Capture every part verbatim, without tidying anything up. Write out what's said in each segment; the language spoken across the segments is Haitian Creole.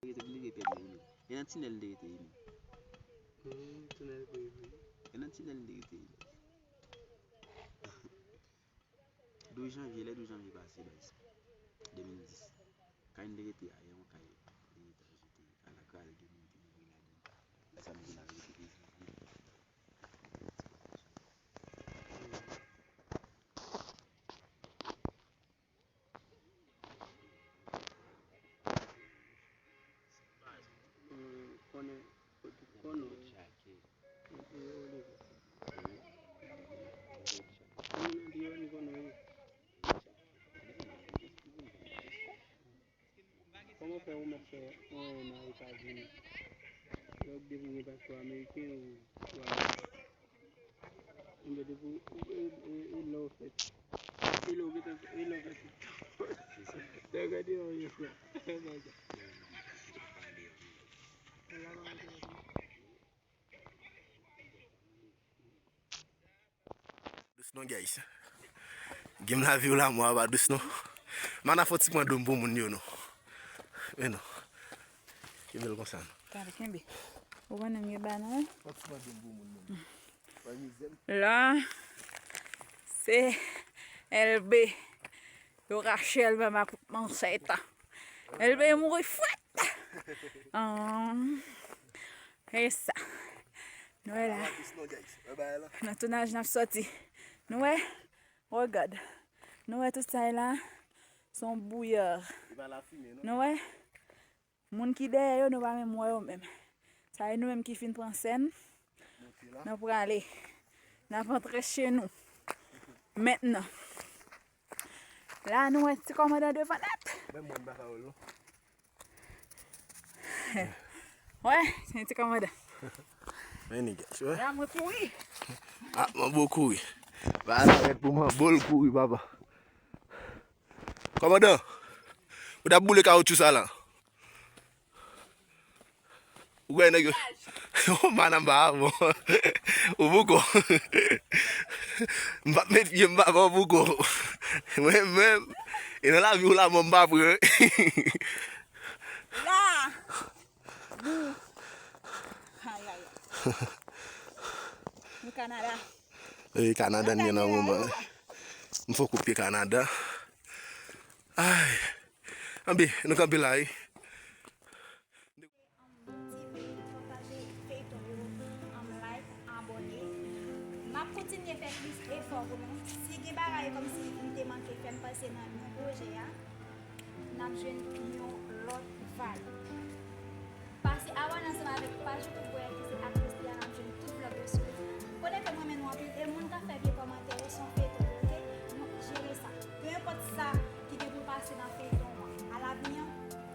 Rete pou li repèt li menm. E nan tinèl li te rete wi menm. Hmm, tinèl pou li. E nan tinèl li te rete wi menm. Douz janvye, lè douz janvye pase bay sa. De mil dis. Kay n te rete a, yon kay de etaj li te. Ala kral gen moun ki mouri ladan. Sa m di la rete. Konnen kote konnen. Kòman fè ou mèt fè yon ane nan Etazini? Lè w depi w gen paspò ameriken ou, ou ameriken. Enben depi w, e, e, e lè w fèt. E lè w gentan, e lè w fèt. Lè w gade yon vye frè. Dous non, guys. Game la vi w la mò a pa dous non. Mana fò ti pran dom pou moun yo non. Men non. Kenbe l konsa non. Gade, kenbe. Ou konnen m gen ba non, wi. Fò ti pran dom pou moun non. Wè mizè m. La, se Elbe. Yo rache Elbe m ak mansèt. Elbe mouri frèt. Ahn. E sa. Nou wè la. Nan tounaj n ap sòti. Nou wè? Regard. Nou wè tout sa la? Se yon bouyè. Nou wè? Moun ki dèyè yo, nou pa menm wè yo menm. Sa e nou menm ki fin pran sèn. N ap prale. N ap antre chez nous. Mentnan. La, nou wè ti kòmandan devan nèt. Men mwen m pa ka wè l non. Wè, se yon ti kòmandan. Men nèg, wè. La, mwen kouri. Ah, manbo kouri. Ba la rèd pou manbo l kouri, papa. Kòmandan, ou t ap boule kawotchou sa la. Ou kwè nèg yo. Yon manam pa bon. Ou poko. M p ap met pye m pa fè w poko. Mwen menm. E nan lavi w la mò m pa pran. La. Ay, ay, ay. Nou Kanada. E Kanada n ye nan moman. M fò koupe Kanada. Ay. Anbe, nou kanpe la, wi. Motive, pataje feyton yo, um, like, abòne. M ap kontinye fè plis efò pou nou. Si gen bagay kòmsi m te manke, fè m panse nan non pwojè a, n ap jwenn yon lòt vibe. Pase abòne ansanm avèk paj YouTube Bwè ki se aktris Diana, n ap jwenn tout vlòg yo sou li. Konnen ke m renmen nou anpil e moun k ap fè vye kòmantè yo se yon feyton, oke? Nou jere sa. Penenpòt sa ki gen pou pase nan feyton an, a lavni an,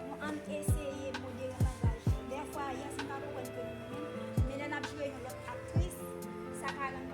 nou ann eseye modere langaj nou. Dèfwa, yes, m ka konprann ke nou menm, men lè n ap jwe yon lòt aktris, sa ka rann